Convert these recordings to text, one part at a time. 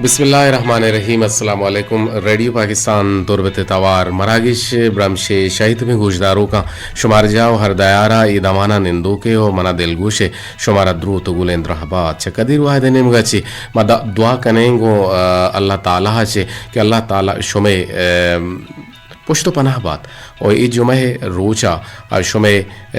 بسم اللہ الرحمن الرحیم۔ السلام علیکم۔ ریڈیو پاکستان تربت توار مراگش برمش شاہی تمیں گوشداروکاں شمار جاہ و ہر دیارا اے دمانا نندوکے و منا دلگوشے شمارا دروت و گلیں درہبات۔ چہ قدیر واحد نیمگا چی ما دا دعا کنیں گو، آ، اللہ تعالی چے کہ اللہ تعالی شمے، آ، پشت و پناہ بات۔ و اے جمعہ روچا، آ، شمے، آ،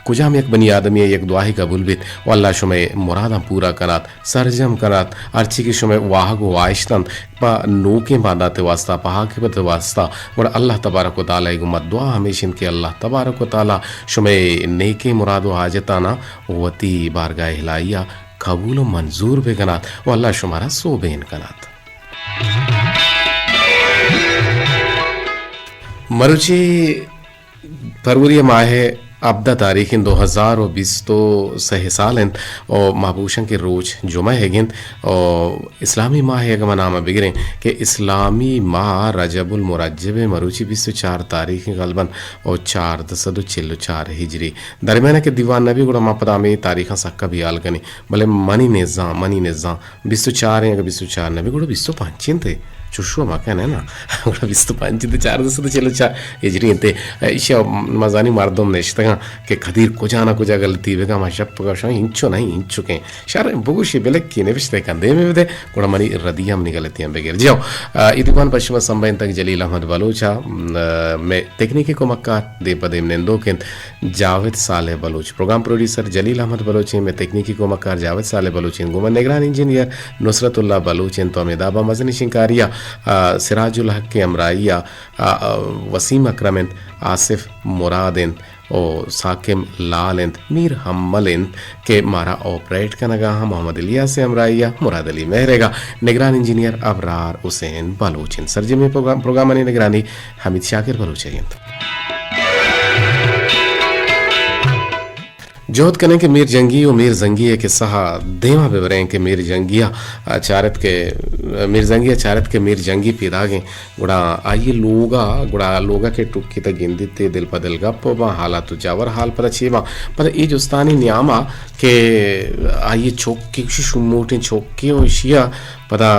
کجام یک بنی آدمی یک دعاہی قبول بیت و اللہ شمے مراداں پورا کنات، سرجم کنات، ہرچی کہ شمے واہگ و واہشت انت، پہ نوکیں باندات واسطہ، پہ عاقبت واسطہ، گڑا اللہ تبارک و تعالی گو ما دعا ہمیش انت کہ اللہ تبارک و تعالی شمے نیکیں مراد و حاجتانا وتی بارگاہ الہیا قبول و منظور بکنات و اللہ شمارا سوبین کنات۔ مروچی فروری ماہ ہبدہ تاریخ انت، دو ہزار و بیست و سہ سال انت و ما بوشن کہ روچ جمعہ ہگ انت و اسلامی ماہ اگہ ما نام بگریں کہ اسلامی ماہ رجب المرجب مروچی بیست و چار تاریخ غالباً و چاردہ سد و چل و چار ہجری درمیانہ کہ دیوان نبی گڑا ما پدا ہمے تاریخاں سکا بیال کنیں، بلے منی نزاں، منی نزاں بیست و چار ایں، اگہ بیست و چار نہ بی، گڑا بیست و پنچ انت۔ چوشو مکن ہے نا۔ گڑا بیست و پنچ انت، چاردہ سد و چل و چار ہجری انت۔ ایشی مزانی مردم نشتگاں کہ قدیر کجا نہ کجا غلطی بگا، ما شپ گوشاں، انچو نہیں، انچو کیں۔ شر بگوشی بلکی نوشتے کن دیمے بدے، گڑا منی ردی ہم نی غلطیاں بگر۔ جیو، آ، ای دیوان پشما سمبین تک جلیل احمد بلوچ آ، م، آ، میں تکنیکی کمکار دیم پہ دیم نندوک انت۔ جاوید صالح بلوچ، پروگرام پروڈیوسر جلیل احمد بلوچ ایں، میں تکنیکی کمکار جاوید صالح بلوچ ایں، گوں من نگران انجینئر نصرت اللہ بلوچ ایں، تو ہمے دابا مزنی شنکاری ء، آ، سراج الحق ء ہمراہی ء، آ، آ، وسیم اکرم انت، آصف مراد انت، او ساکم لال انت، میر حمل انت کہ مارا آپریٹ کنگا ہم محمد الیاس ء ہمراہی ء، مراد علی مہرگا نگران انجینئر ابرار حسین بلوچ انت۔ سرجمیں پروگرام، پروگرامانی نگرانی حمید شاکر بلوچ ء انت۔ جہد کنیں کہ میر جنگی و میر زنگی ء قصہ ء دیما ببریں کہ میر جنگی ء چارت کہ، میر زنگی ء چارت کہ میر جنگی پیداگیں، گڑا آئی لوگا، گڑا لوگا کہ ٹکی تا گندیت دل پہ دل گپ باں، حالات و جاور حال پدا چے باں۔ پدا اے جستانی نیاما کہ آئی چوکی، شموٹیں چوکی و اشیا پدا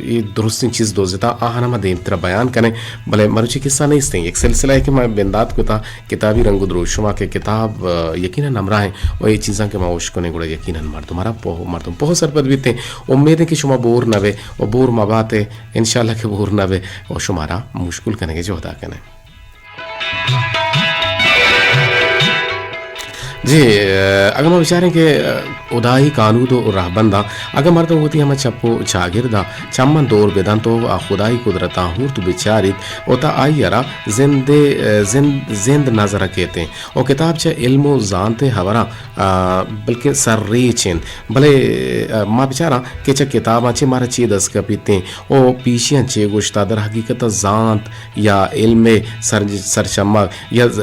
اے درستیں چیز دوزتا، آہاں ما دیمترا بیان کنیں، بلے مروچی قصہ نیستیں۔ یک سلسلہ ہے کہ ما بندات کتا، کتابی رنگ و دروشما کہ کتاب، آ، یقیناً ہمراہ ہیں و اے چیزاں کہ ما ہوش کنیں گڑا یقیناً مردم ہرا پوہ، مردم پوہ سرپد بیتیں۔ امید ہے کہ شما بور نہ بے و بور مباتے، انشاءاللہ کہ بور نہ بے و شمارا مشکل کنگے جہدا کنیں۔ جی، اگہ ما بچاریں کہ خدائی قانود و رہبنداں، اگہ مردم وتی ہما چپ و چاگردا چمن دور بدنت و آ خدائی قدرتاں ہورت بچاریت و تا آئی را زندے، زند، زند نظر کیتیں و کتاب چہ علم و زانت ہبراں، آ، بلکہ سرریچ انت۔ بلے، آ، ما بچاراں کہ چہ کتاباں چہ مارا چے دست کپیتیں و پیشیاں چے گوشتا، در حقیقت زانت یا علم ء سر-، سرچمگ یا ز-،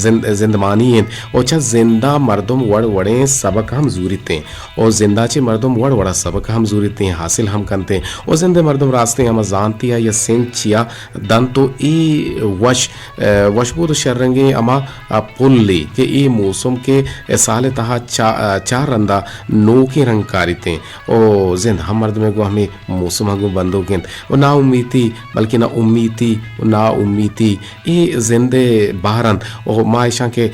زند-، زندمانی انت و چہ زندا مردم وڑ وڑیں سبق ہم زوریتیں و زندا چہ مردم وڑ وڑا سبق ہم زوریتیں، حاصل ہم کنتیں و زند مردم راستیں ہما زانتی یا سنچیا دنت و ای وش، وشبود و شررنگیں ہما پلی کہ ای موسم کہ سال تہا چا-، چار رندا نوکیں رنگ کاریتیں و زند ہم مردمے گوں ہمے موسم ء گوں بندوک انت و نا امیتی، بلکہ نا امیتی و نا امیتی اے زند ء بہر انت و ما اشاں کہ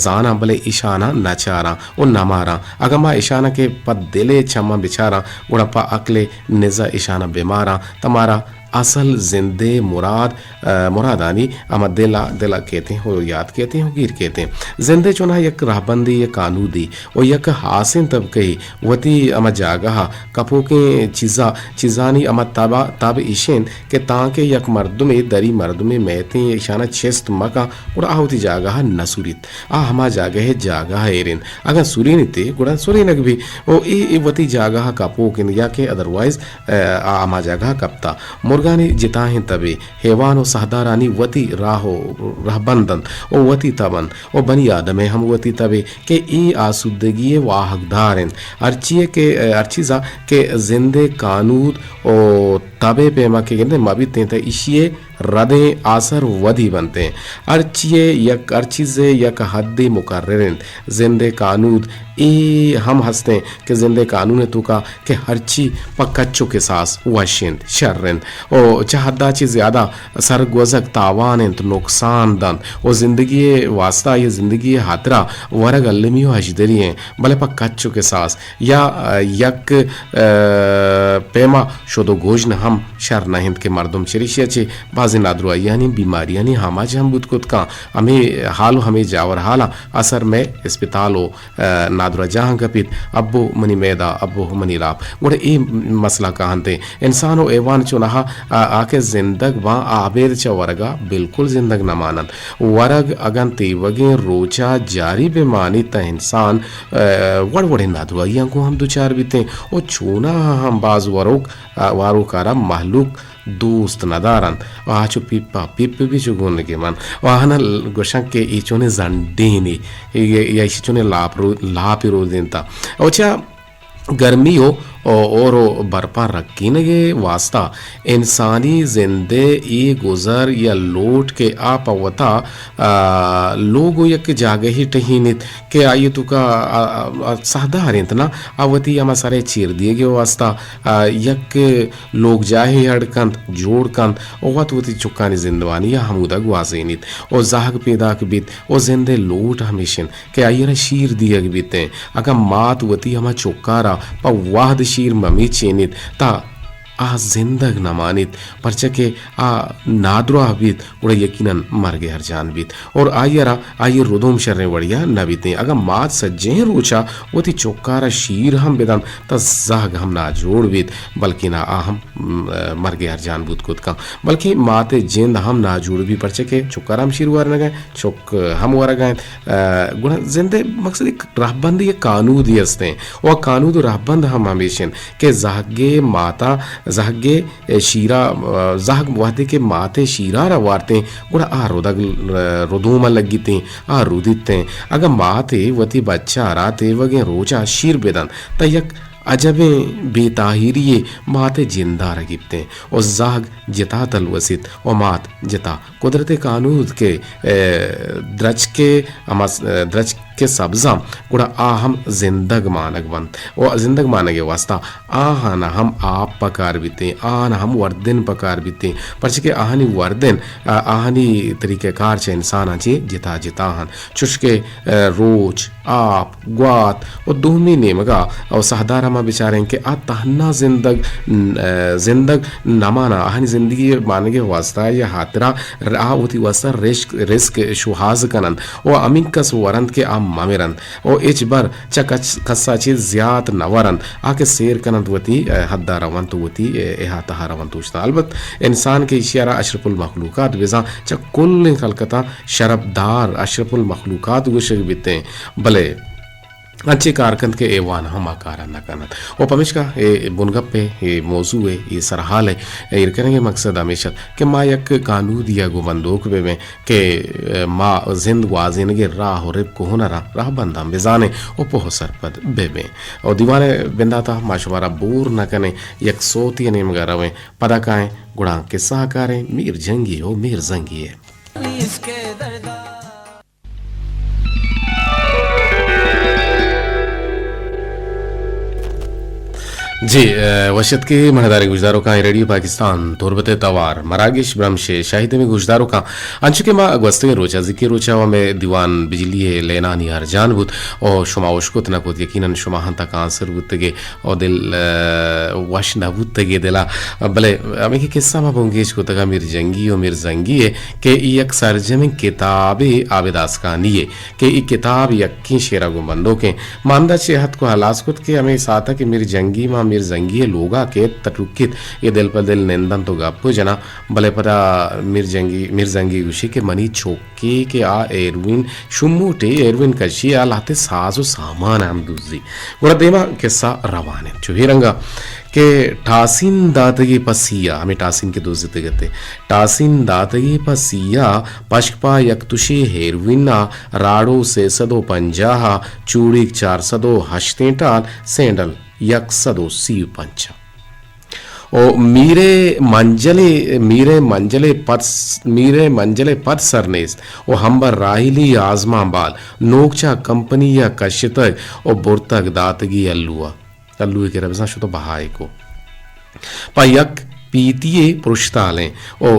زاناں بلے اشاناں نہ چاراں و نہ ماراں۔ اگاں ما اشاناں کہ پہ دل ء چماں بچاراں گڑا پہ عقل ء نزا اشاناں بہ ماراں تہ مارا اصل زند ء مراد، آ، مرادانی ہما دل ء، دل ء کیتیں و یات کیتیں و گیر کیتیں۔ زند ء چوناہا یک رہبندے، یک قانودے و یک ہاسیں طبقہ ء وتی ہما جاگہ ء کپوکیں چیزا، چیزانی ہما تب ء، تب ایش انت کہ تانکہ یک مردمے دری مردمے میتیں ایشاناں چست مکن، گڑا آ وتی جاگہ ء نہ سوریت۔ آ ہما جاگہ ء جاگہ ء ایر انت۔ اگاں سرینیت ئے، گڑا سرینگ بی۔ و اے، اے وتی جاگہ ء کپوک انت یا کہ ادروائز، ء، آ ہما جاگہ ء کپتا۔ مرگانی جتاہیں تبے، حیوان و ساہدارانی وتی راہ و رہبند انت و وتی تب انت و بنی آدم ء ہم وتی تبے کہ اے آسودگی ء واہگدار انت۔ ہرچی ء کہ، ہر چیزا کہ زند ء کانود و تب ء پیما کہ گندے مہ بیتیں تہ ایشی ء ردیں آسر ودی بنت انت۔ ہر چیئے یک، ہر چیزے یک حدے مقرر انت۔ زندے کانود اے ہم ہست انت کہ زندے کانون ء توکا کہ ہرچی پہ کچ و کساس وش انت، شر انت و چہ حدا چہ زیادہ سرگوزگ تاوان انت، نقصان دنت و زندگی ء واسطہ یا زندگی ء ہاترا ورگ المی و ہژدری انت، بلے پہ کچ و کساس یا، ء، یک، ء، پیما شد و گژن ہم شر نہ انت کہ مردم چریشی ء چہ بازیں نادراہیانی، بیماریانی آماچ ہم بوت کت کن۔ ہمے حال و ہمے جاور حالاں اثر مئے اسپتال و، ء، نادراہجاہاں کپیت، ابو منی میدہ، ابو منی لاپ۔ گڑا اے مسئلہ کاہنت انت۔ انسان و حیوان چونہا آ، آ کہ زندگ باں، آ ابید چہ ورگا بالکل زندگ نہ ماننت۔ ورگ اگن تیوگیں روچا جاری بہ مانیت تہ انسان، ء، وڑ وڑیں نادراہیاں گوں ہم دچار بیتیں و چوناہا ہم باز وروک، ء، واروکارا مہلوک دوست نہ دارنت و آ چو پیپا پیپ بی چو گونگے من و آہانا گوشنت کہ اے چونیں زنڈینے یا، یا ایشی چونیں لاپ رو-، لاپے رودینتا و چہ گرمی و، و ہور و برپاں رکینگ ء واسطہ انسانی زند ء اے گزر یا لوٹ کہ آ پہ وتا، آ، لوگ و یک جاگہے ٹہینیت کہ آئی ء توکا، آ، آ، آ، ساہدار انت نا، آ وتی ہما سر ء چیر دیگ ء واسطہ، آ، یک لوگ جاہے اڈ کنت، جوڑ کنت و وت وتی چکانی زندمانی ء ہمودا گوازینیت و زہگ پیداک بیت و زند ء لوٹ ہمیش انت۔ کہ آئی ء را شیر دیگ بیتیں۔ اگاں مات وتی ہما چکارا پہ وہد شیر مہ میچینیت، تہ آ زندگ نہ مانیت، پرچا کہ آ نادراہ بیت، گڑا یقیناً مرگ ء ارجان بیت۔ اور آئی ء را آئی ء ردوم شریں وڑیا نہ بیتیں۔ اگاں مات سجہیں روچا وتی چکارا شیر ہم بدنت، تہ زہگ ہم ناجوڑ بیت، بلکنا آ ہم، م، مرگ ء ارجان بوت کت کن۔ بلکیں مات ء جند ہم ناجوڑ بیت، پرچا کہ چکارا ہم شیر ورنگ ء، چک ہم ورگ ء انت۔ ء، گڑا زند ء مقصد یک رہبندے، یک کانودے است انت۔ و آ کانود و رہبند ہم ہمیش انت کہ زہگ ء ماتا، زہگ ء شیرا، ء، زہگ وہدے کہ مات ء شیرا را وارتیں، گڑا آ ردگ، ردوم ء لگیتیں، آ رودیتیں۔ اگاں مات ء وتی بچہ ء را تیوگیں روچ ء شیر بدنت، تہ یک عجبیں بے تاہیری یے مات ء جند ء را گیپتیں و زہگ جتا تلوسیت و مات جتا۔ قدرت ء کانود کہ، ء، درچک ء ہما س-، ء، درچک ء سبزاں، گڑا آ ہم زندگ مانگ بنت و زندگ مانگ ء واسطہ آہانا ہم آپ پکار بیتیں، آہانا ہم وردن پکار بیتیں، پرچہ کہ آہانی وردن، ء، آہانی طریقہ کار چہ انساناں چہ جتا جتا ہن۔ چوشکہ، ء، روچ، آپ، گوات و دومی نیمگا و ساہدارا ما بچاریں کہ آ تہنا زندگ، ن-، ء، زندگ نہ مانا، آہانی زندگی مانگے واسطہ یا ہاترا ر-، آ وتی واسطہ رشک، رزق شوہاز کننت و ہمینکس ورنت کہ آ مہ مرنت و ہچبر چہ کچ-، کسا چہ زیات نہ ورنت، آ کہ سیر کننت وتی، ء، حدا رونت و وتی، ء، احاطہ رونت اوشتاں۔ البت انسان کہ ایشی ء را اشرف المخلوقات بزاں چہ کلیں خلقتاں شرپدار اشرف المخلوقات گوشگ بیتیں، بلے انچیں کار کنت کہ ایوان ہم آ کارا نہ کنت۔ و پمیشکا اے بنگپ ء، اے موضوع ء، اے سرحال ء ایر کنگ ء مقصد ہمیش ات کہ ما یک کانودی ء گوں بندوک بہ بیں کہ ما زند گوازینگ ء راہ و رپک و ہنراں راہبنداں بزانیں و پوہ و سرپد بہ بیں۔ و دیوان ء بنداتا ما شمارا بور نہ کنیں، یک سوتی ء نیمگا رویں، پدا کائیں گڑا کسہ کاریں میر جنگی و میر زنگی ء۔ جی، ء، وش اتکے مہداریں گوشداروکاں، ریڈیو پاکستان تربت ء توار مراگش برمش ء شاہدیں گوشداروکاں، انچو کہ ما گوستگیں روچ ء زکی روچ ء ہمے دیوان بجلی ء لینانی ارجان بوت و شما اشکت نہ کت، یقیناً شما ہم تکانسر بوتگے و دل، ء، وش نہ بوتگے دل ء، بلے ہمے کہ قصہ ما بنگیج کتگ ء میر جنگی و میر زنگی ء کہ اے یک سرجمیں کتابے آبداسکانی ء کہ اے کتاب یکیں شعر ء گوں بندوکیں۔ ما ہمدا چہ اتک و ہلاس کت کہ ہمے ساعت ء کہ میر جنگی ماں میر زنگی ء لوگ ء کیت تہ ٹکیت، اے دل پہ دل نندنت و گپ و جناں، بلے پدا میر جنگی، میر زنگی گوشی کہ منی چک کہ، کہ آ ہیروئن شموٹے، ہیروئن کشی، آ لہتے ساز و سامان ہم دزی۔ گڑا دیما قصہ روان انت۔ چو اے رنگا کہ ٹاسین داتگی پہ سیا، ہمے ٹاسین کہ دزتگ اتے، ٹاسین داتگی پہ سیا، پشک پا یک تشے ہیروئن ء، راڑو سئے سد و پنجاہ ء، چوڑیگ چار سد و ہشتیں ٹال، سینڈل یک سد و سی و پنچ ء۔ او میرے منجلے، میرے منجلے پد س-، میرے منجلے پد سر نیست۔ او ہمبر راہیلی آزمان بال، نوک چا کمپنی یا کشتگ او برتگ داتگی الوا۔ الوئے کرا بزاں شتو بہائے کو۔ پہ یک پیتی پرشتالیں او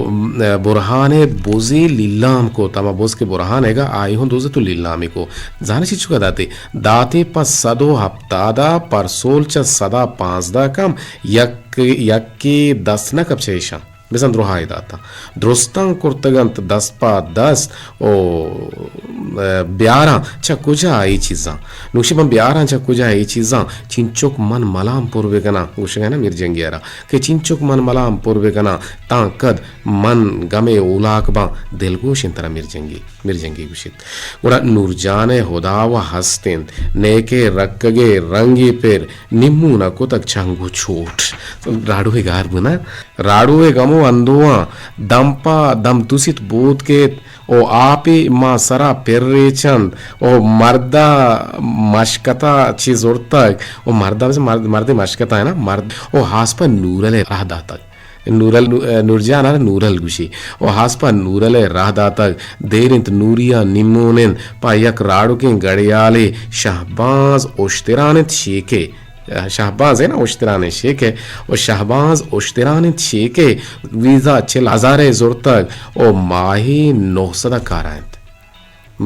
برہان بزے لیلام کو، تما بز کہ برہان گا آئی ہوں دوزے تو لیلامی کو۔ زانے چی چکا داتے؟ داتے پہ صد و ہپتادا، پرسول چہ صدا پانزدہ کم، یک، یکے دست نہ کپ چہ ایشاں۔ بزاں دروہائی داتاں۔ درستاں کرتگ انت دست پہ دست او، ء، بیاراں چہ کجا اے چیزاں؟ نوشی من بیاراں چہ کجا اے چیزاں؟ چینچک من ملام پر بکناں، گوشگا نا میر جنگی ء را، کہ چینچک من ملام پر بکناں، تاں کد من گمے اولاک باں، دلگوش انت ترا میر جنگی۔ میر جنگی گوشیت۔ گڑا نورجان ء ہدا و ہست انت، نیکے رکگے رنگے پر، نیمون ء کتگ چنگ و چوٹ۔ راڈو ء گار بنا، راڈو ء گمو اندواں، دم پہ دم تسیت بوت کیت، او آپے ماں سرا پر ریچنت، او مردا مشکتا چی زرتگ، او مردا بس مرد، مردے مشکتا ہے نا، مرد، او ہاس پہ نورل ء راہ داتگ۔ نورل، نورجان ء را نورل گوشی۔ و ہاسپا نورل ء راہ داتگ۔ دیر انت نوریا نیمون انت۔ پہ یک راڑکیں گڑیالے شہبانز اشتران انت شیکے۔ شہبانز ء نا اشتران انت شیکے۔ و شہبانز اشتران انت شیکے۔ ویزا چل ہزار ء زرتگ و ماہے نو سد ء کارا انت۔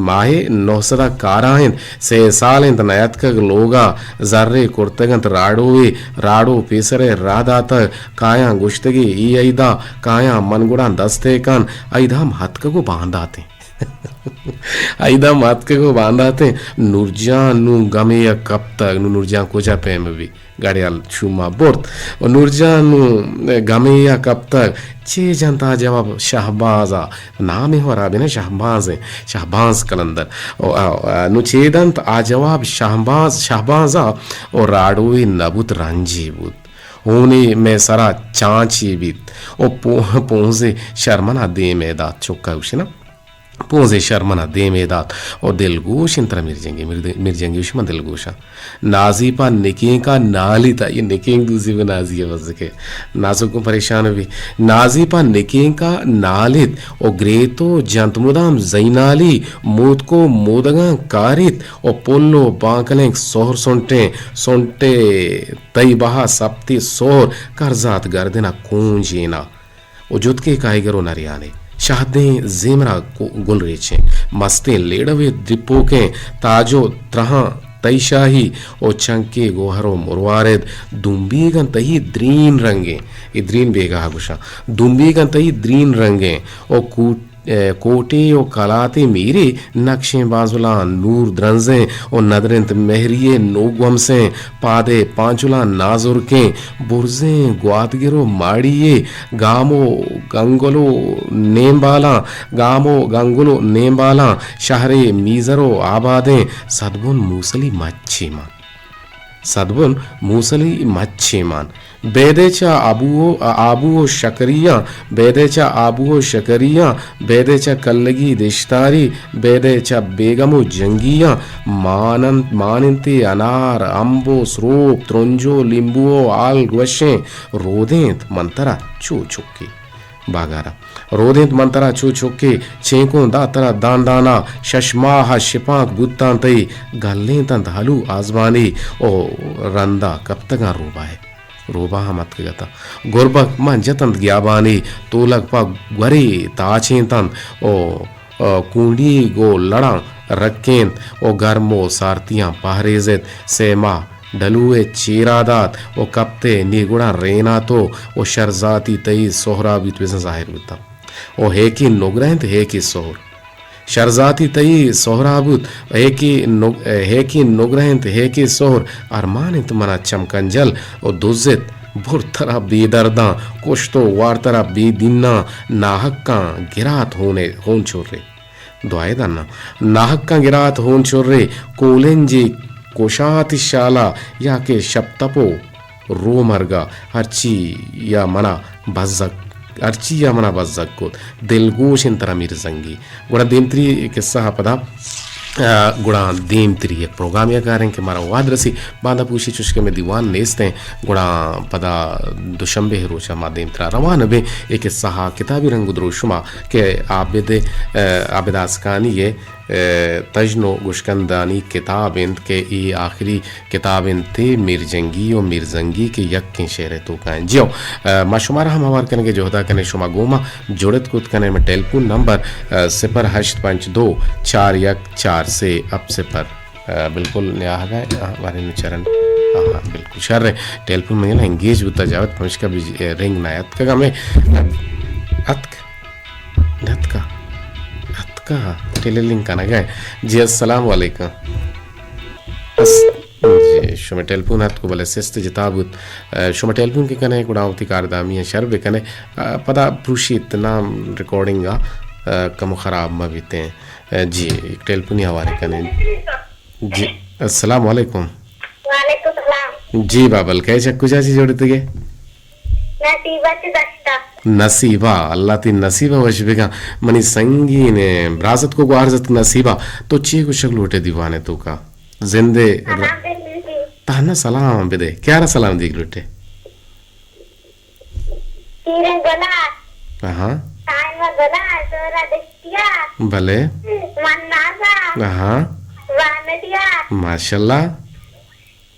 ماہے نو سد ء کارا انت، سے سال انت نیاتکگ لوگا، زرے کرتگ انت راڈوے، راڈو پیسرے راہ داتگ، کایاں گوشتگے اے ایدا، کایاں من گڑا دستے کن، ایدا ہم ہتکگ و بانداتیں۔ ایدا ہم ہتکگ و بانداتیں، نورجان نوں گمے ء کپتگ، نوں نورجان کجا پیم بی؟ گڑیال شوما برت و نورجان نوں گمے ء کپتگ۔ چے جنت آ جواب شہباز ء؟ نامے ہورا بنا شہباز ء، شہباز کلندر۔ و، آ، آ، نوں چے دنت آ جواب شہباز، شہباز ء؟ و راڈوے نبوت، رنجے بوت۔ ہونے مئے سرا چانچے بیت و پو-، پونزے شرمنا دیمے دات۔ چکا گوشنا۔ پونزے شر منا دیمے دات و دلگوش انت ترا میر جنگی، میر د-، میر جنگی گوشی من دلگوشاں۔ نازی پہ نکینکا نالیت، آئی نکینک دوزی بہ نازی ء بزکے۔ نازک گوں پریشان بی۔ نازی پہ نکینکا نالیت و گریت و جنت مدام زینالی، موتکو مودگاں کاریت و پل و بانکلینک سہر سنٹیں، سنٹے تئی بہا سپتی سہر کرزات گردنا کونجینا۔ و جتکے کائیگر و نریانے شہدیں زیمرا کو-، گل ریچیں، مستیں لیڑوے دپوکیں، تاج و ترہاں تئی شاہی و چنکے گوہر و مروارد، دومبیگاں تئی درین رنگیں، اے درین بیگاہ گوشاں، دومبیگاں تئی درین رنگیں و کوٹ-، اے، کوٹے و کلاتے میرے نقشیں بازلاں نور درنزیں و ندرنت مہریے نوگومسیں۔ پادے پانچلاں نازرکیں برزیں گواتگر و ماڑی یے، گام و گنگل و نیمبالاں، گام و گنگل و نیمبالاں، شہرے میزر و آبادیں، سدبن موسلی مچے مان۔ سدبن موسلی مچے مان۔ بیدے چہ آبو و، آبو و شکریاں، بیدے چہ آبو و شکریاں، بیدے چہ کلگی دشتاری، بیدے چہ بیگم و جنگیاں، مانن-، ماننتے انار، امب و سروپ، ترنج و لیمبو و آل گوشیں، رودینت من ترا چو چکے۔ باگارا۔ رودینت من ترا چو چکے، چینکوں دات ترا دان دانا، شش ماہ شپانک بوتاں تئی، گلینتنت ہلو آزمانی، او رندا کپتگاں روباہ۔ روباہ ہم اتکگ اتاں۔ گربگ من جتنت گیابانی، تولگ پہ گورے تاچینتنت و، ء، کونڈی گوں لڑاں رکینت و گرم و سارتیاں پہریزت۔ سے ماہ ڈلو ء چیرا دات و کپت ء نی گڑا ریناتو و شرزاتی تئی سہرا بیت، بزاں ظاہر بوتاں۔ و ہیکی نگرہ انت، ہیکی سہر۔ شرزاتی تئی سہرا بوت، ہیکی نگ-، ہیکی نگرہ انت، ہیکی سہر۔ ارمان انت منا چمکنجل و دزت، برت ترا بے درداں، کشت و وارت ترا بے دیناں، ناحقاں گرات ہونے، ہون چورے۔ دعائے دانا۔ ناحقاں گرات ہون چورے، کولنجے کشات شالا، یا کہ شپ تپو۔ رومرگا ہرچی یا منا بزگ، ہرچی یا منا بزگ کت۔ دلگوش انت ترا میر زنگی۔ گڑا دیمتری قصہ ء پدا ء، گڑا دیمتری یک پروگرامے ء کاریں کہ مارا وہد رسی، باندا پوشی چوش کہ مئے دیوان نیست ایں، گڑا پدا دوشنبے ء روچ ء ما دیمترا روان بیں۔ اے قصہ ء کتابی رنگ ء دروشم ء کہ عابد، ء، عابد آسکانی ء، ء، تژن ء گشکندانی کتاب انت کہ اے آخری کتاب انت میرجنگی و میرزنگی کہ یکیں شعر ء توکا انت۔ جیو، ء، ما شمارا ہم ہوار کنگ ء جہدا کنیں، شما گوما جڑت کت کنیں۔ مئے ٹیلیفون نمبر، ء، صفر ہشت پنچ دو چار یک چار سے اب صفر۔ ء، بالکل نیاہگ ء، آ، بارے نو چرن۔ آہاں، بالکل شر ء۔ ٹیلیفون مئے نا انگیج بوتا جاوید، پمشکا بج-، ء، رنگ نہ اتکگ ہمیں۔ اتک۔ نتکا۔ اتکا۔ ٹیلیلنگ کنگا۔ جی، السلام علیکم۔ اس-، جی، شما ٹیلیفون اتکو بلے سست جتا بوت۔ ء، شما ٹیلیفون کہ کنے گڑا وتی کاردامی ء شر بکنے۔ ء، پدا پروشیت نام ریکارڈنگ ء، ء، کم خراب مہ بیتیں۔ ء، جی، یک ٹیلیفونی ہوارے کنیں۔ جی، السلام علیکم۔ وعلیکم السلام۔ جی بابل، کئے چہ کجا چی جوڑتگے؟ نصیبہ چہ دشتا۔ نصیبہ، اللہ تی نصیبہ وش بگا۔ منی سنگین برازت کو گوارزت نصیبہ۔ تو چی گوشگ لوٹے دیوانے توکا؟ زندے ر-، سلام بلوٹی۔ تہنا سلام بدے۔ کیارا سلام دیگ لوٹے؟ پیریں گلا۔ آہاں۔ سائمہ گلا، زورا دشتیا۔ بلے۔ منازا۔ آہاں۔ وانڈیا۔ ماشاءاللہ۔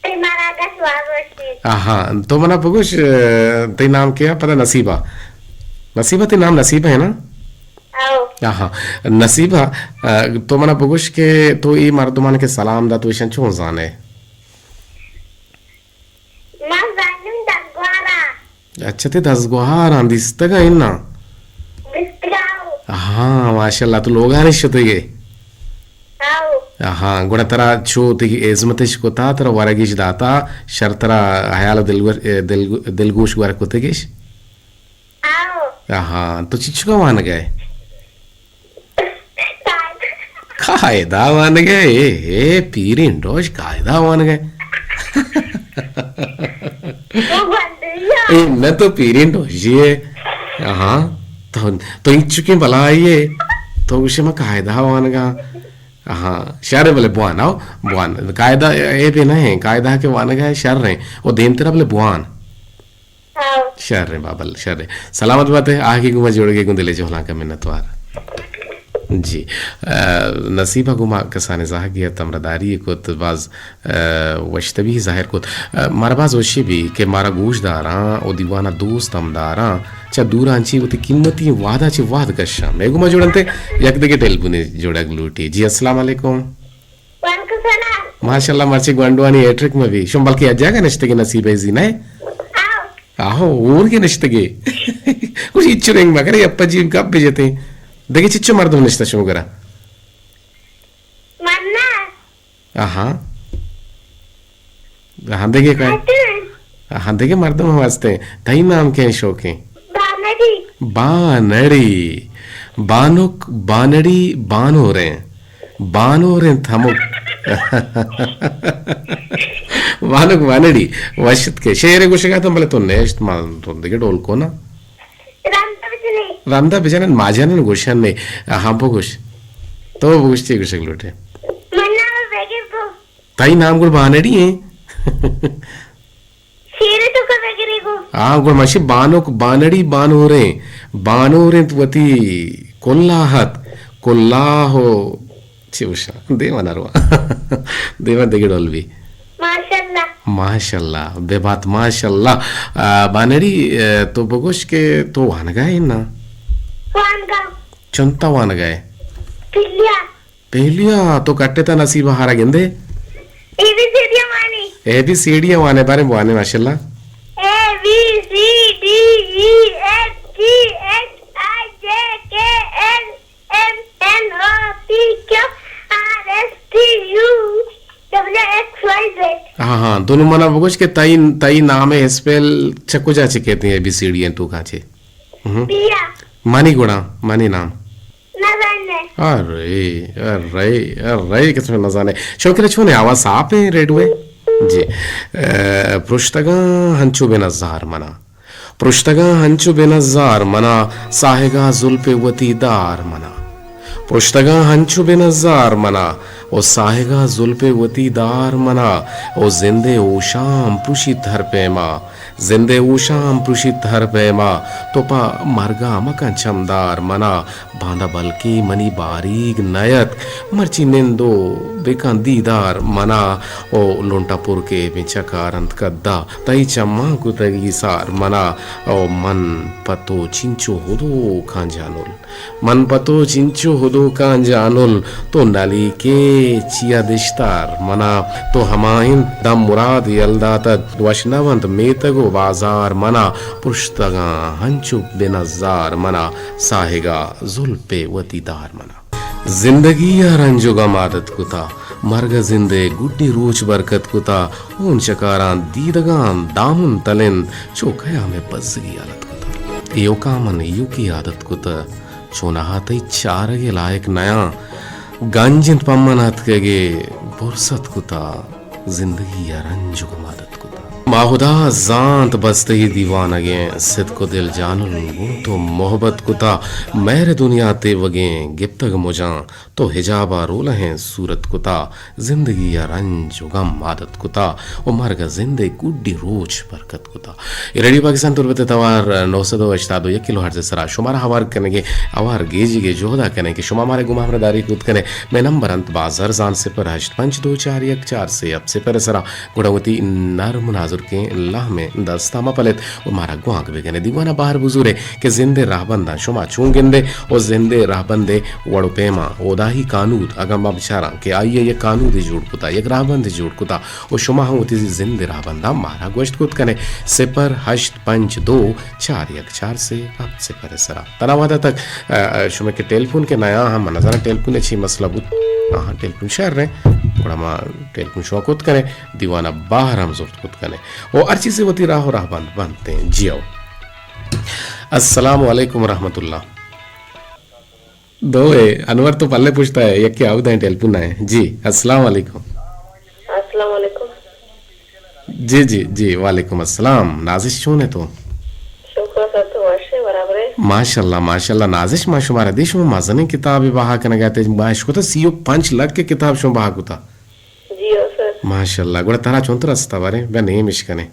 تئی مارا گس واز وشی۔ آہاں، تو منا بگوش، اه، تئی نام کیا؟ پدا نصیبہ۔ نصیبہ، تئی نام نصیبہ ہے نا؟ او۔ آہاں۔ نصیبہ، اه، تو منا بگوش کہ تو ای مردمان کے سلام دا تو ایشان چون زانے؟ من زانم دزگوہاراں۔ اچھا، تئی دزگوہاراں دیستگاں اناں؟ دیستگاں۔ ہاں، ماشاءاللہ، تو لوگانی شتگے؟ ہاں۔ ہاں، گڑا ترا چو تئی ہزمتش کتا، ترا ورگش داتا، شر ترا حیال دلگو-، دلگو-، دلگوش گور کتگش؟ آؤ۔ آہاں، تو چچکا وانگ ء ئے؟ قاعدہ وانگ ء ئے، اے، اے، پیریں ڈوش قاعدہ وانگ ء ئے۔ اے، نہ تو پیریں ڈوشی ئے۔ آہاں، تو، تو انچکیں بلائی ئے۔ تو گوشے ما قاعدہ وانگاں۔ آہاں، شر بلے بوان، آؤ، بوان۔ قاعدہ اے بھی نہ ہیں، قاعدہ کہ وانگ ء ئے شر ہیں۔ او دیمترا بلے بوان۔ ہاں۔ شر ایں بابل، شر ایں۔ سلامت بات ئے، آہگے گوما جوڑگے گوں دلے جہلانکا منتوار۔ جی۔ ء، نصیبہ گوما کسانیں زہگے ات، ہمراہداری کت، باز، ء، وشتبی ظاہر کت۔ ء، مارا باز وشی بی کہ مارا گوش داراں و دیوانا دوست ہم داراں، چہ دوراں چی وتی قیمتی وہدا چی وہد کشاں۔ مئے گوما جوڑنتے یک دگہ ٹیلیفونے جوڑگ لوٹی۔ جی، السلام علیکم۔ وعلیکم السلام۔ ماشاءاللہ، مرچی گونڈوانی ہیٹرک مہ بی۔ شما بلکہ یک جاگہ نشتگے نصیبہ زی نئے؟ آؤ۔ آہو، اور کے نشتگے۔ کچھ ہچ رنگ مکرے، اپا جی گپ بجتے۔ دگہ چچو مردم نشتہ شما گرا؟ منا۔ آہا۔ آہاں، دگہ کئے؟ آہاں، دگہ مردم ہم ہستیں۔ تئی نام کئے شوقیں؟ بانڑی۔ بانڑی۔ بانک، بانڑی، بانوریں۔ بانوریں تھمک۔ بانک، بانڑی۔ وشت کے شعر گوشگا تم بلے تو نیشت ما تو دگہ ڈول کو نا۔ رندا بجنے۔ رندا بجنن، ماجنن گوشن نے۔ آہاں، بگوش۔ تو بگوش چی گوشگ لوٹے؟ من نام بیگی بو۔ تئی نام گڑ بانڑی ایں؟ شیر تو کبے گری گو؟ آ، گڑ ماشی بانک، بانڑی، بانوریں۔ بانوریں تو وتی کلاہت، کلاہ و چی گوشاں؟ دیما نرواں۔ دیما دگہ ڈول بی۔ ماشاءاللہ۔ ماشاءاللہ۔ بے بات ماشاءاللہ۔ آ، بانڑی، آ، تو بگوش کہ تو وانگا ئے نا؟ وانگا۔ چنتا وانگا ئے؟ پلیا۔ پہلیا تو کٹتا نصیب ہارا گندے؟ اے بی سی ڈی وانے۔ اے بی سی ڈی وانے، بارے وانے، ماشاءاللہ۔ اے بی سی ڈی ای ایف جی ایچ آئی جے کے ایل ایم این او پی کیو آر ایس ٹی یو ڈبلیو ایکس وائی زیڈ۔ ہاں، ہاں، دونوں منا بگوش کہ تئی، تئی نام اسپیل چکو جا چکے تھے اے بی سی ڈی ہیں تو کہاں چے؟ ہم۔ پیا۔ منی گڑا، منی نام۔ نہ زانے۔ ارے، ارے، ارے، کس میں نہ زانے۔ شوکر چونے آواز صاف ہے ریڈیو ہے؟ جی۔ اے، پرشتگاں ہنچو بے نزار منا۔ پرشتگاں ہنچو بے نزار منا، ساہگا زلپ وتی دار منا۔ پرشتگاں ہنچو بے نزار منا، او ساہگا زلپے وتی دار منا، او زندے ہوشام پروشیت ہر پیما، زندے ہوشام پروشیت ہر پیما، تو پہ مرگا مکن چمدار منا، باندا بلکیں منی باریگ نیت، مرچی نندو بکن دیدار منا، او لنٹا پر کے بچکارنت کدا، تئی چماں کتگی سار منا، او من پہ تو چنچو ہدوکاں جانل۔ من پہ تو چنچو ہدوکاں جانل، تو نلیکے چیا دشتار منا۔ تو ہما انت دم مراد یل داتگ، وش نہ بنت میتگ و بازار منا۔ پرشتگاں ہنچو بہ نزار منا، ساہگا زلپے وتی دار منا۔ زندگی ء رنج و گم عادت کتا، مرگ ء زند ء گڈی روچ برکت کتا، ہون چکاراں دیدگاں دامن تلنت، چو کیام ء بزگی حالت کتا۔ ایوکا من ایوکی عادت کتا، چوناہا تئی چارگ ء لائق نیاں۔ گنج انت پہ من اتکگ ء پرست کتا، زندگی ء رنج و گم عادت کتا۔ ما ہدا زانت بس تئی دیوانگیں صدق و دل جانل گوں تو محبت کتا، مہر دنیا تیوگیں گپتگ مجاں تو حجابا رولہیں صورت کتا، زندگی ء رنج و گم عادت کتا و مرگ ء زند ء گڈی روچ برکت کتا۔ اے ریڈیو پاکستان تربت ء توار نو سد و ہشتاد و یک کلو ہرٹز ء سرا شمارا ہوار کنگ ء ہوار گیجیگ ء جہدا کنیں کہ شما مارا گوں ہمراہ داری کت کنے۔ مئے نمبر انت بازار زان صفر ہشت پنچ دو چار یک چار سے ہفت صفر ء سرا۔ گڑا وتی نرم و نازرکیں لہمیں دستا مہ پلیت و مارا گوانک بکنے۔ دیوانا بہر بزورے کہ زند ء رہبنداں شما چون گندے و زند ء رہبند ء وڑ و پیما اودا ہی کانود اگاں ما بچاراں کہ آئی ء یک کانودے جوڑ کتا، یک رہبندے جوڑ کتا و شما ہم وتی زند ء رہبنداں مارا گوشت کت کنے۔ صفر ہشت پنچ دو چار یک چار سے ہفت صفر ء سرا۔ تنا وہدا تک، ا، ا، شمئے کہ ٹیلیفون کہ نیا ہم، من نزاناں ٹیلیفون ء چی مسئلہ بوت۔ آہاں، ٹیلیفون شر رہے، گڑا ما ٹیلیفون شما کت کنے، دیوانا بہر ہم زرت کت کنے۔ او ہر چیزے وتی راہ و راہ بند بنت ہیں۔ جی او۔ السلام علیکم ورحمۃ اللہ۔ دو ہے، انور تو پلے پوچھتا ہے، یک کے آؤ دیں ٹیلیفون آئے۔ جی، السلام علیکم۔ السلام علیکم۔ جی، جی، جی، وعلیکم السلام۔ نازش چون ہے تو؟ شکر سر، تو وش ہے، برابر ہے؟ ماشاءاللہ، ماشاءاللہ۔ نازش، ما شمارا دی شما مزنیں کتابے بہا کنگا تے، ما اشکتا سی و پنچ لکھ کے کتاب شما بہا کتا۔ جی ہو سر۔ ماشاءاللہ۔ گڑا ترا چون تو رستا بارے؟ بیا نیم اش کنے۔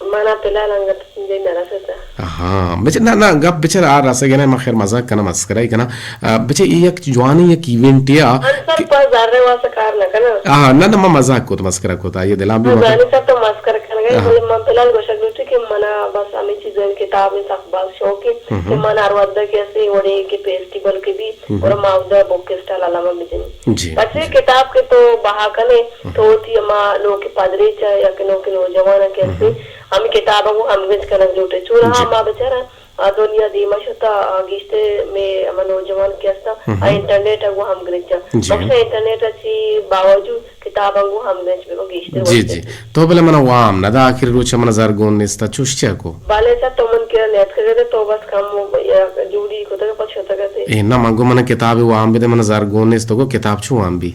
منا فی الحال انگت دے نہ رستا۔ ہاں، بچ-، نہ، نہ، گپ بچار آ رسگ نہ، ما خیر مزاق کنا، مسکرائی کنا۔ آ، بچے، اے یک جوانیں یک ایونٹے آ انسان کہ پہ زر واسطہ کار نہ کنا۔ آ، نہ، نہ، ما مزاق کت، مسکرا کت، آئی دلاں بھی ما مزانی سر تو مسکر کنگا، آ۔ بلے من فی الحال گوشگ لوٹی کہ منا بس ہمیں چیزیں کتاب سخت باز شوق ہے ہم۔ کہ من ہر وقت کہ اسے وڑے کہ فیسٹیول کے بھی ہم۔ اور ما اودا بک اسٹال علامہ بجنی۔ جی۔ پچے کتاب کے تو بہا کنے، ہم۔ تو وتی ہما نوک پدریچ یا کہ نوک نوجوان کے اسے ہم۔ ہمیں کتاب کو ہم گنج کنگ لوٹے۔ چورا جی۔ ما بچارا آ دنیا دیما شتا، آ گیشتر میں ہما نوجوان کہ ہستا، ہم۔ آ انٹرنیٹ ء گوں ہم گرنچا۔ جی۔ بخشا انٹرنیٹ ء چی باوجود کتاب ء گوں ہم گرنچ بہ گیشتر جی، وقت جی۔ تو بلے منا وام نہ دا، آخر روچ منا زر گون نیستا، چوش چیا کو؟ بلے سر تو من کرا نیتکگ ات تو بس کم یا جوڑی کتگ پس شتگ ات۔ اے نہ، من گو منا کتاب وام بدے، منا زر گون نیست، تو گو کتاب چو وام بی؟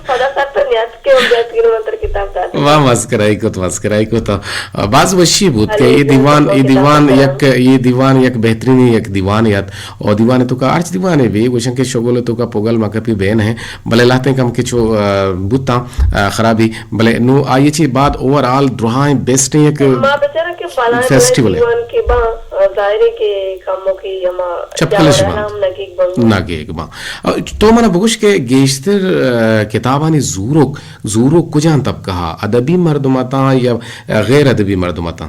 پدا سر تو نیاتکے و بیاتکے نو من تر کتاب دات۔ واہ، مسکرائی کت، مسکرائی کت۔ باز وشی بوت کہ اے دیوان، اے دیوان یک، اے دیوان یک بہترین یک دیوان یات۔ او دیوان تو کا ہرچ دیوانے بی، گوشن کہ شغل تو کا پگل مکپی بین ہے، بلے لہتیں کم کہ چو، آ، بوتاں، آ، خرابی، بلے نو آئی چی بعد اوور آل درہائیں بیسٹ یک ما بچارا کہ فیسٹیول ہے۔ دیوان کے با، آ، ظاہر ہے کہ کمو کی ہما چپکلش جاوران بند۔ ہم نگیگ بند۔ نگیگ بند۔ تو منا بگوش کہ گیشتر، آ، کتابانی زوروک، زوروک کجان طبقہ ہا؟ ادبی مردم اتاں یا غیر ادبی مردم اتاں؟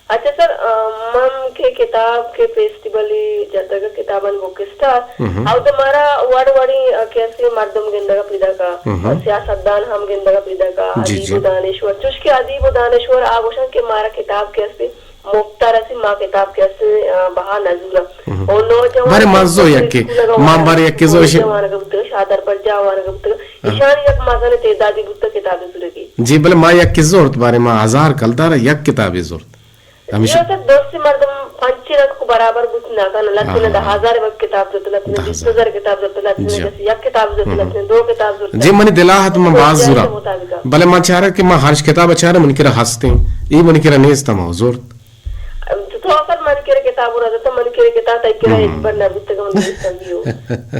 اچھا سر، آ، من کہ کتاب کے فیسٹیولی جتگ کتابان بک اسٹال، ہم۔ او تو مارا وڑ وڑی، آ، کیسے مردم گندگا پیدا کا، ہم۔ سیاستدان ہم گندگا پیدا کا، جی، ادیب جی۔ و دانشور، چوش کہ ادیب و دانشور آ گوشن کہ مارا کتاب کیسے مفتا رسی ما کتاب کہ است، آ، بہا نزورا۔ ہم۔ او نوجوان بارے ما زو یکی، ما بارے یکی زو اش۔ نوجوان گپتگ، شادر پر جاوان گپتگ، ہاں۔ ایشان یک مزن تعدادی بوتا کتاب زورگی۔ جی، بلے ما یکی زورت بارے ما ہزار کلدار یک کتابی زورت۔ ہمیشہ۔ جی، سر، دوست مردم پنچی رنگ کو برابر بوت نہ کن، لتنے ہاں، دہ ہاں۔ ہزار وقت کتاب زورت، لتنے دہ ہزار۔ بیست ہزار کتاب زورت، لتنے ہم۔ جیسے یک کتاب زورت، ہم۔ لتنے دو کتاب زورت۔ جی، منی دلا ہت من باز زورا۔ مطابقہ۔ بلے ما چارا کہ ما ہرچ کتاب چارا من کرا ہستیں۔ ای من کرا نیست ما زورت۔ تو، تو اصل من کرا کتاب ءَ را داتہ، من کہ کتاب تئی کرا ہچبر نہ بوتگ، من نوشتہ بیو۔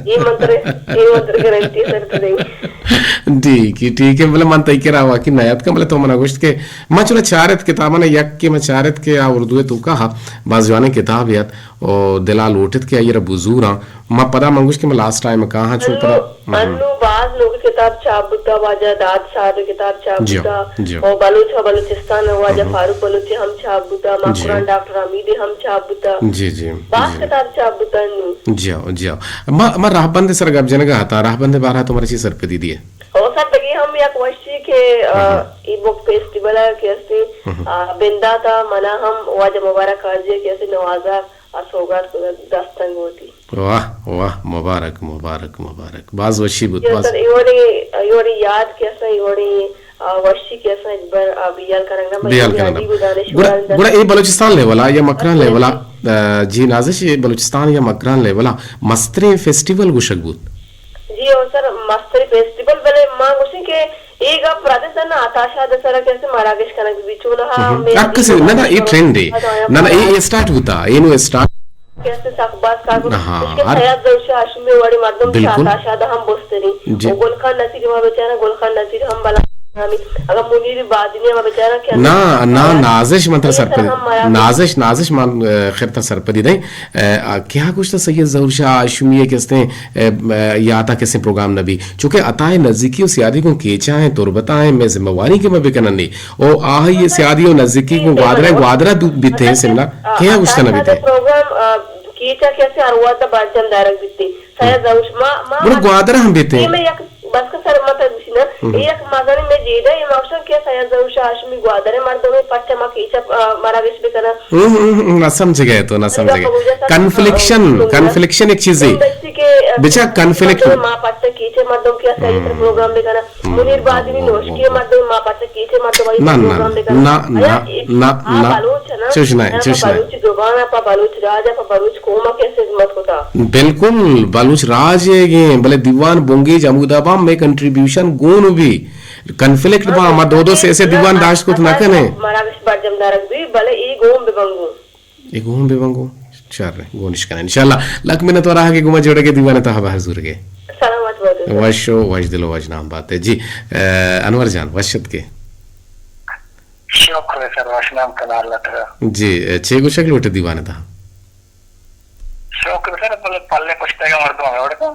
اے من ترا، اے من ترا گارنٹی سر تو دیں۔ ٹھیک ہے، ٹھیک ہے، بلے من تئی کرا واقعی نہ یاتکاں، بلے تو منا گوشت کہ من چلا چارت کتاباں، یک کہ من چارت کہ آ اردو ءِ توکا ہا، باز جوانیں کتابے ات، او دلا لوٹت کہ آئی را بزوراں۔ ما پدا من گوشت کہ من لاسٹ ٹائم کاہاں چو انو، پدا۔ ہم۔ انو باز لوگ کتاب چاپ بوتا، واجہ داد صاحب کتاب چاپ جی، بوتا، جی۔ او بلوچ ءُ بلوچستان واجہ ہم۔ فاروق بلوچ ہم چاپ بوتا، جی۔ مکران ڈاکٹر حمید ہم چاپ بوتا۔ جی، جی، باز جی۔ کتاب چاپ بوتا انو۔ جی، جی۔ ما، ما راہبند سر گپ جنگا ہتا، راہبند بارہ تو مرچی سرپدی دیے۔ او سر دگہ ہم یک وشی کہ، آ، ہم۔ ای بک فیسٹیول کہ استے، ہم۔ آ، بندات ءَ منا ہم واجہ مبارک قاضی کہ استے نوازا ءَ سوگات کتگ دستاں گوں وتی۔ واہ، واہ، مبارک، مبارک، مبارک۔ باز وشی بوت، جی باز۔ سر، اے وڑیں، اے وڑیں یاد کہ اساں، اے وڑیں، آ، وشی کہ اساں، ہچبر، آ، بیال کنگ نہ بنت، بیال کنگ نہ۔ ادیب و دانشور گڑا، گڑا اے بلوچستان لیول ءَ یا مکران لیول ءَ، آ، جی نازش، اے بلوچستان یا مکران لیول ءَ مستریں فیسٹیول گوشگ بوت؟ جی او سر، مستریں فیسٹیول، بلے ما گوشیں کہ اے گپ رد سر نا عطا شاد سرا کہ اسے مراگش کنگ بی، چونہا ہم۔ ہر کسی، نہ، نہ، اے ٹرینڈ ہے۔ نہ، نہ، اے، اے اسٹارٹ بوتا، اے نو اسٹارٹ۔ کہ اسے سخت باز کار کو، ہاں، اس کے ہر سید ظہور شاہ ہاشمی وڑے مردم بالکل۔ عطا شاد ہم بستری۔ جی۔ او گل خان نصیر ما بیچارہ، گل خان نصیر ہم بلا۔ اگر منیر بادینی ما بیچارہ کیا نہ، نہ، نازش من ترا سرپدی، نازش، نازش من، آ، خیر ترا سرپدی دیں۔ آ، کیا گوشتا سید ظہور شاہ ہاشمی کہ استیں، آ، آ، یاتا کسیں پروگرام نہ بی۔ چونکہ عطا ءِ نزیکی و سیادی گوں کیچا ہیں، تربتا ہیں، میں ذمہ واری کہ میں بکنن نی۔ او آہی سیادی و نزیکی گوں گوادر ءَ، گوادر ءَ دو بیتے ہیں سیمنا۔ کیا گوشتا نہ بیتے؟ پروگرام، آ، کیچا کسے ہر وقت برجم دارگ بیتے۔ سید ظہور شاہ، ما، ما، گڑا گوادر ہم بیتے ہیں۔ میں یک بس کہ سر مت گوشی نا، ہم۔ اے یک مزنیں میں جیڑہ، اے مقصد کہ سید ظہور شاہ ہاشمی گوادر ءِ مردم ءِ پٹ ءَ ما کیچ ءَ، آ، مراگش بکنا۔ ہم، ہم، ہم، نہ سمجھ گئے تو، نہ سمجھ گئے۔ کنفلیکشن، کنفلیکشن ایک چیزے۔ بچا کنفلیکٹ۔ ما پٹ ءَ کیچ ءِ مردم کہ سید پروگرام بکنا۔ ہم۔ منیر بادینی نوشکی ءِ مردم ما پٹ ءَ کیچ ءِ مردم آئی نہ، نہ، پروگرام بکنا۔ نہ، نہ، نہ، نہ۔ بلوچ نا، چوش نہ، چوش نہ۔ بلوچ زبان ءَ، پہ بلوچ راج ءَ، پہ بلوچ قوم ءَ کسے خدمت کتا۔ بالکل، بلوچ راج ءِ گیں، بلے دیوان بنگیج ہمودا باں، مئے کنٹریبیوشن گون بی۔ کنفلکٹ باں، ما دو دو سے سے دیوان داشت کت نہ کنیں۔ مراگش برجم دارگ بی، بلے اے گون بہ بنگو۔ اے گون بہ بنگو۔ شر، گونش کنیں۔ انشاءاللہ، لک منت وراہ کہ گوما جوڑگے دیوان تہا بہر زورگے۔ سلامت بات۔ وش و وش دل و وش نام بات۔ جی، اے، انور جان، وش ات کے؟ شکر سر، وش نام کنا اللہ ترا۔ جی، چے گوشگ لوٹے دیوان تہا؟ شکر سر، بلے پلے پشتگا مردم ہمے وڑ کن۔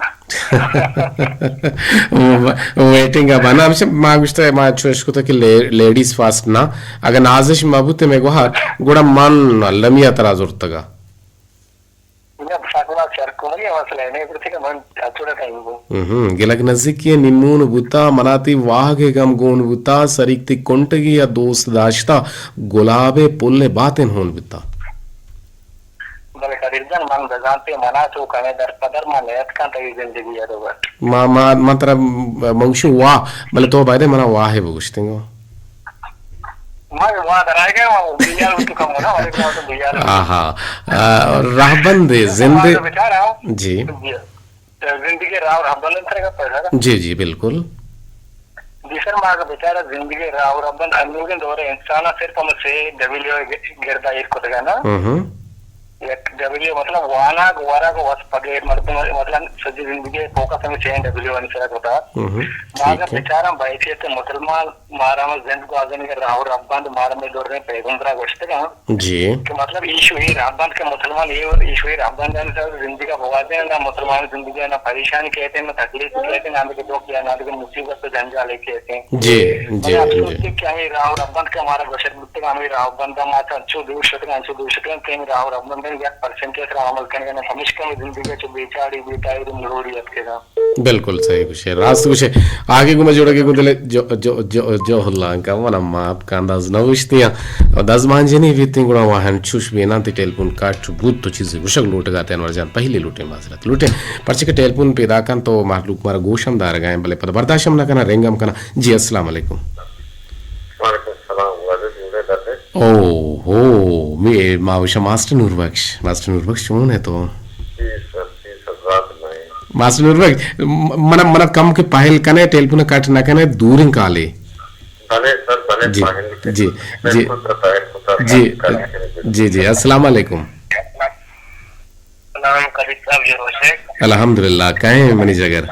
ویٹنگ ءَ بنا، ہمیشہ ما گوشتہ، ما چو اشکتہ کہ لے-، لیڈیز فرسٹ نا، اگہ نازش ما بوتے مئے گوہار، گڑا من المی ءَ ترا زرتگا۔ نہ، ساکنا چرکوئی مسئلہ نہیں، پھر ٹھیک ہے، من اچھوڑا ٹائم کو۔ ہم، گلگ نزیکی ءَ نیمون بوتا، منا تئی واہگ ءِ گم گون بوتا، سریک تئی کنٹگی ءَ دوست داشتا، گلاب ءِ پل ءِ باتن ہون بوتا۔ بلے قدیر جان، من بزانتے منا چو کمے در پدر من نیتکاں تئی زندگی ءَ دوبر۔ ما، ما، من ترا مگوشی واہ، بلے تو بایدے منا واہ ءَ بگوشتیں گو۔ من واہ درائے گئے، من بیار تو کم ہونا، ولی تو بیار۔ آہا۔ آ، راہبند زندے۔ بیچارہ۔ جی۔ زندگی راہ و رہبند انت گپ ہے سر۔ جی، جی، بالکل۔ جی سر، ما اگر بیچارہ زندگی راہ و رہبند انوگیں دور انسان صرف ہم سے ڈبلیو گردا ایر کتگا نا۔ ہم۔ یک ڈبلیو مطلب وانگ، ورگ، وس پگے مردم مطلب سجی زندگی فوکس ہمیں چین ڈبلیو آنی سرا کتا۔ ہم۔ ما اگر بیچارہ بحیثیت مسلمان مارا ہم زند گوازینگ ءِ راہ و رہبند مارا ہمے دریں پیغمبرا گوشتگ انت۔ جی۔ کہ مطلب ایشو اے رہبند کہ مسلمان اے، ایشو اے رہبند انت زندگی بوازیں، نہ مسلمان زندگی نہ پریشانی کہتے ہیں، نہ تکلیف کہتے ہیں، نہ دگہ دکھ یا نہ دگہ مصیبت و جنجال کہتے ہیں۔ جی، جی، بلے افسوس جی۔ کہ ہمے راہ و رہبند کہ مارا گوشگ بوتگ، ہمے راہ و رہبند ما تا انچو دور شتگ، انچو دور شتگ کہ ہمے راہ و رہبند یک پرسنٹ ءِ سرا عمل کنگ نہ، ہمیشکا ہمے زندگی چو بے چاڑی، بے تاہیری، مروڑی اتکگا۔ بالکل صحیح گوشے، راست گوشے۔ آگے گوں ما جوڑگے گوں دلے جو، جو، جو، جو اللہ انکا من ماپ کا انداز نہ گوشتیاں۔ دزمانجنی بیتیں گڑا واہن چوش بیناں تی ٹیلیفون کٹ بوت تو چیزے گوشگ لوٹگا تے انور جان، پہلی لوٹیں معذرت۔ لوٹیں، پرچہ کہ ٹیلیفون پیدا کن تو مہلوک مارا گوش ہم دارگا ہیں، بلے پدا برداشت ہم نہ کنا، رنگ ہم کنا۔ جی، السلام علیکم۔ وعلیکم السلام، واجہ جوڑے درے۔ او ہو، می-، ما وشا ماسٹر نور بخش، ماسٹر نور بخش چون ہے تو؟ جی سر، جی سر، رات میں۔ ماسٹر نور بخش، م-، منا، منا کم کے پہل کنے، ٹیلیفون کٹ نہ کنے، دوریں کالے۔ بلے سر، بلے جی، پہل کے۔ جی، میں جی۔ خود رسائل کو سر جی، کٹ کریں۔ جی، جی، السلام علیکم۔ الحمدللہ، کئے منی جگر؟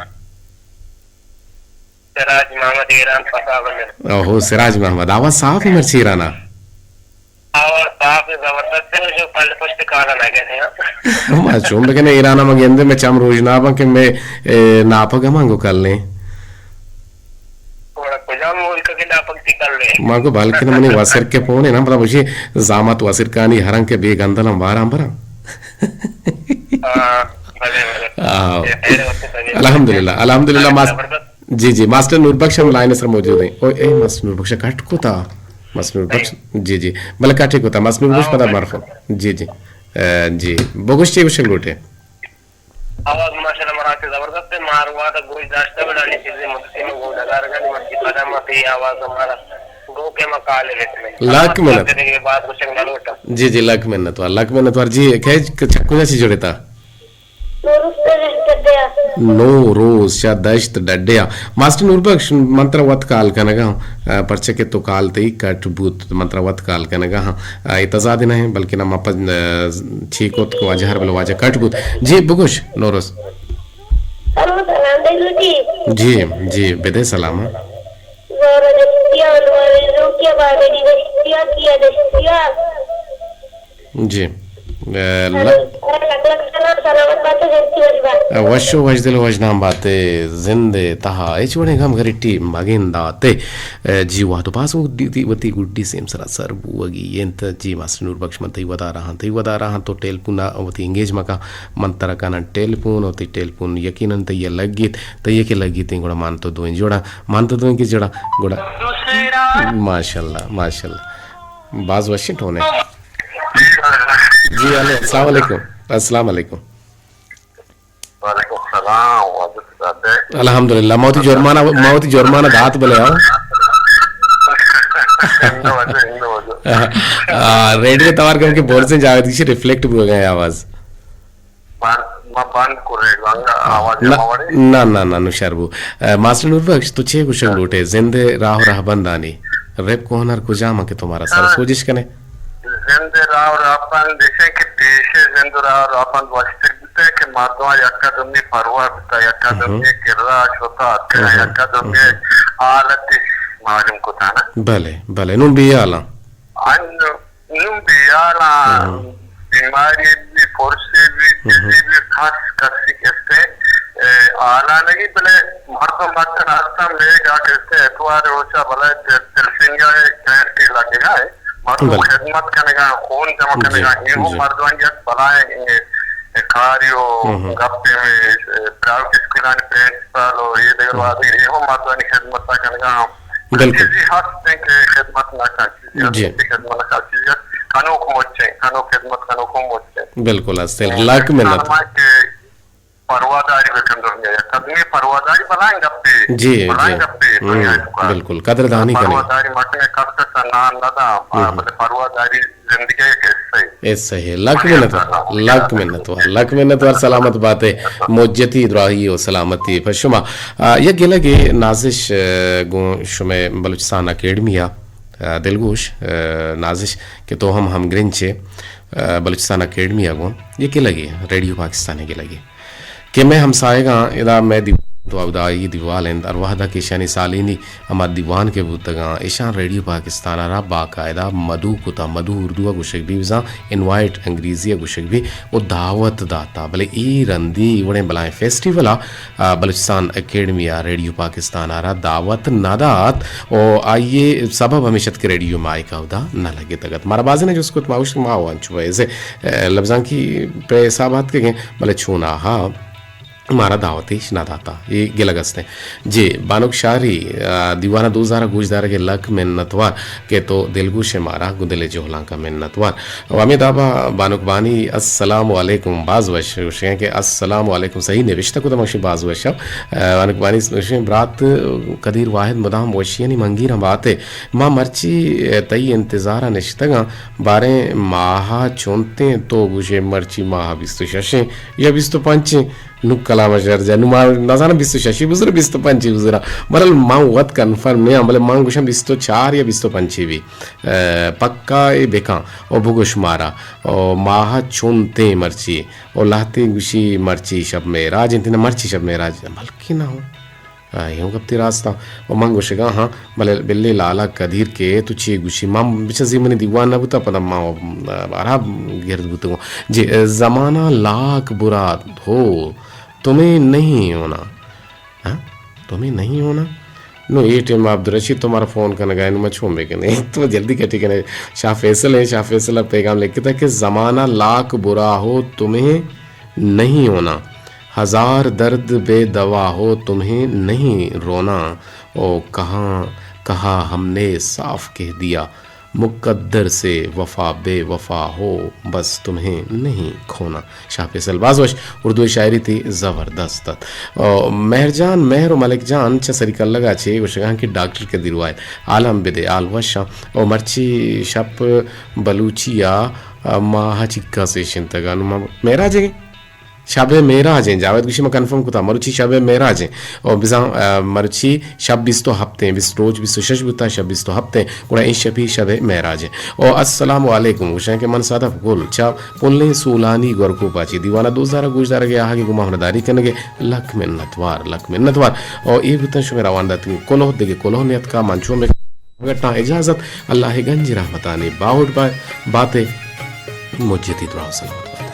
سراج محمد ایران پسابند۔ اوہو، سراج محمد، آواز صاف ہے مرچی ایرانا۔ آواز صاف ہے، زبردست ہے، جو کل پشت کالا نہ گئے تھے۔ ما چون بکنے ایرانا ما گندے میں چم روشناباں کہ میں، اے، ناپگ ہم انگو کل نے۔ گڑا کجام ملک کے ناپگ تھی کل نے؟ ما کو بلکہ منی وسر کے پونے نا، مطلب، اسی زامت وسر کانی ہرن کے بے گندلم باراں براں۔ ہاں، بلے، بلے۔ آ، اے، اے، وقت تو یہ الحمدللہ، الحمدللہ، ماس-، زبردست۔ جی، جی، ماسٹر نور بخش ہم لائن سر موجود ہیں۔ او، اے، ماسٹر نور بخش کٹ کو تھا؟ ماسٹر نور بخش، جی، جی، بلے کٹے کو تھا، ماسٹر نور بخش ہاں، پدا بلے۔ مرفو۔ جی، جی۔ اے، جی، بگوش چی گوشگ لوٹے؟ آواز ماشاءاللہ مرا کے زبردست ہے، ماروا دا گوش داشتا بڑا نی چیزیں مدتی میں گو لگا رگا نی مرچی پدا ما پی آواز ہمارا گو کے مقالے ریٹ میں۔ لاکھ منت۔ بات گوشگ نہ لوٹا۔ جی، جی، لکھ منت وار، لکھ منت وار۔ جی، کہے چکو جا چی جڑے تا؟ نوروز چہ دشت ڈڈیا۔ نوروز چہ دشت ڈڈیا۔ ماسٹر نور بخش، من ترا وت کال کنگا ہاں، آ، پرچہ کہ تو کال تئی کٹ بوت، من ترا وت کال کنگا ہاں۔ آ، اے تضاد نہ ہیں، بلکہ نہ مپن، آ، چی کت کہ واجہ ہر بلے واجہ کٹ بوت۔ جی، بگوش، نوروز۔ سلام، سلام، دے لوٹی۔ جی، جی، بدے سلام۔ زور دشتیا، زور لوٹیا، بارے دی دشتیا، کیا دشتیا۔ جی۔ اے، ل-، لک لک سلام، سلامت بات، زندگی وش بات۔ وش و وشدل و وشنام بات، زند تہا ہچ وڑیں غم گریٹی مگندات۔ اے، جی، وہد و پاس وتی، وتی گڈی سیم سرا سر بوگی انت۔ جی، ماسٹر نور بخش، من تئی ودارا ہاں، تئی ودارا ہاں، تو ٹیلیفون ء وتی انگیج مکا، من ترا کناں ٹیلیفون، وتی ٹیلیفون یقیناً تئی ء لگیت، تئی ء کہ لگیت، گڑا من تو دوئیں جوڑا، من تو دوئیں کہ جوڑا، گڑا۔ ماشاءاللہ، ماشاءاللہ۔ باز وشیں ٹونے۔ جی، ہلو، السلام علیکم۔ السلام علیکم۔ وعلیکم السلام، واجہ صاحب۔ الحمدللہ، ما وتی جرمانہ، ما وتی جرمانہ دات بلے آؤ۔ آ، ریڈیو توار کم کہ بورسیں جاگہ دیشی ریفلیکٹ بو گئے آواز۔ بند، ما بند کرے گنگا آواز نہ، جمع وڑے۔ نہ، نہ، نہ، نو شر بو۔ اے، ماسٹر نور بخش، تو چے گوشگ لوٹے؟ زند راہ و رہبندانی رپ کوہنر کجام کہ تو مارا سر سوجش کنے؟ زند راہ و رہبند ایشیں کہ پیش زند راہ و رہبند وشتر بوتہ کہ مردم یکا دومی پرواہ بوتہ، یکا دومی کرا شتہ، اتکہ یکا دومی حالت معلوم کتہ نا۔ بلے، بلے، نون بیالاں۔ ان نوں بیالاں، بیماری بی، پرسے بی، چیزے بی، کس کسی کسے، اے، آلانگی بلے مردم متن ہستن میگا کسے اتوار روچا بلے تل-، تلفنگا ٹینٹ کے لگے گا ہے۔ مردم خدمت کنگا، خون جمع کنگا، یہ ہم مردم یک بلائیں، اے، اے، کاری و گپے میں، اے، پرائیویٹ اسکولانی پرنسپل و یہ دیگر وادی، یہ ہم مردمانی خدمت کنگا۔ بالکل۔ چیزی ہست ہیں کہ خدمت نہ کن۔ جی۔ کنوک مچیں، کنوک خدمت کنوک ہم مچیں۔ بالکل است۔ لک منت۔ پرواداری بکن دنیا۔ قدمی پرواداری بلائیں گپے۔ جی، بلائیں جی۔ گپے دنیا۔ بالکل۔ قدردانی کنی۔ پرواداری مکنے کس کس نان ندا، بلے پرواداری زندگی ایک حصہ ہے۔ حصہ ہے۔ لک منت وار، لک منت وار، لک منت وار، سلامت باتے۔ مجتی دراہی و سلامتی پہ شما۔ آ، یک گلگے نازش، آ، گوں شمے بلوچستان اکیڈمی آ۔ آ، دلگوش، آ، نازش کہ تو ہم ہمگرنچ ئے، آ، بلوچستان اکیڈمی ء گوں یک گلگے، ریڈیو پاکستان ء گلگے کہ مئے ہمساہگاں ادا مئے دیوان، تو اودا ای دیوال انت، ہر وہدا کہ ایشانی سالینی ہما دیوان کہ بوتگاں، ایشاں ریڈیو پاکستان ء را باقاعدہ مدعو کتا، مدعو اردو ء گوشگ بی، بزاں انوائٹ انگریزی ء گوشگ بی، و دعوت داتا، بلے ای رندی وڑیں بلائیں فیسٹیول ء آ، بلوچستان اکیڈمی ء ریڈیو پاکستان ء را دعوت نہ دات و آئی ء سبب ہمیش ات کہ ریڈیو مائیک ء اودا نہ لگتگ ات۔ مارا بازینا جست کت، ما گوشت ما و انچو بئے لبزانکی پہ حساب اتکگیں، بلے چوناہا مارا دعوت ایش نہ داتا۔ اے گلگ استیں۔ جی، بانک شاری، آ، دیوان ء دوزار ء گوشدارگ ء لک منتوار۔ کہ تو دلگوش ئے مارا، گوں دل ء جہلانکاں منت وار۔ و ہمے دابا بانک بانی، السلام علیکم، باز وش گوشیں کہ السلام علیکم، صحیح نبشتہ کتہ، مگشی باز وش۔ آ، بانک بانی گوشیں، برات قدیر واحد مدام وشیانی منگیراں بات ئے۔ ما مرچی تئی انتظار ء نشتگاں، باریں ماہ چونتیں تو گوشے مرچی ماہ بیست و ششیں یا بیست و پنچیں۔ نوں کلام شر جا، نوں ما نزاناں بیست و ششی بزرا، بیست و پنچی بزرا۔ بہرحال من وت کنفرم نیاں، بلے من گوشاں بیست و چار یا بیست و پنچی بی۔ ء، پکا اے بکاں او بگوش مارا۔ او ماہ چون تیں مرچی؟ او لہتیں گوشی مرچی شب معراج انت، نہ مرچی شب معراج، بلکہ نہ ہو۔ آ، اے ہم گپتے راست آں۔ و من گوشگا ہاں، بلے بلے لالا قدیر کہ تو چے گوشی؟ من بچزی منی دیوان نہ بوتا، پدا ما، آ، ہراب گرد بوتگوں۔ جی، زمانہ لاکھ برا ہو، تمہیں نہیں ہونا۔ ہاں؟ تمہیں نہیں ہونا؟ نو اے ٹائم عبدالرشید تو مارا فون کنگا ہے، نو ما چون بکنے؟ تو جلدی کٹی کنے۔ شاہ فیصل ہیں، شاہ فیصل اب پیغام لکھتا کہ زمانہ لاکھ برا ہو، تمہیں نہیں ہونا، ہزار درد بے دوا ہو، تمہیں نہیں رونا، او کہاں کہا ہم نے صاف کہہ دیا، مقدر سے وفا بے وفا ہو، بس تمہیں نہیں کھونا۔ شاہ فیصل باز وش اردو شاعری تی زبردست ات۔ او مہر جان، مہر و ملک جان چہ سری کلگا چے گوشگاں کہ ڈاکٹر قدیر واحد عالم بدے، آل وشاں۔ او مرچی شپ بلوچی آ، آ، ما ہچ اکا سے شنتگا، نو ما معراج گے؟ شب معراج ہیں، جاوید گوشی ما کنفرم کتا، مرچی شب معراج ہیں۔ او بزاں، آ، مرچی شب بیست و ہپت ہیں، بیست، روچ بیست و شش بوتا، شب بیست و ہپت ہیں، گڑا اے شپی شب معراج ہیں۔ او السلام علیکم، گوشاں کہ من صدف گل، چا پلیں سولانی گورکو پاچی دیوانا دوست دارا گوش دارا گیا آہا کہ گما ہمراہ داری کنگے، لکھ منت وار، لکھ منت وار۔ او اے بوتن شمے روان داتگی کلوہ دگے کلوہ نیتکا من چون بے گٹاں اجازت، اللہ گنج رحمتانی باہوٹ با-، باتے مجتی دعا و سلامت۔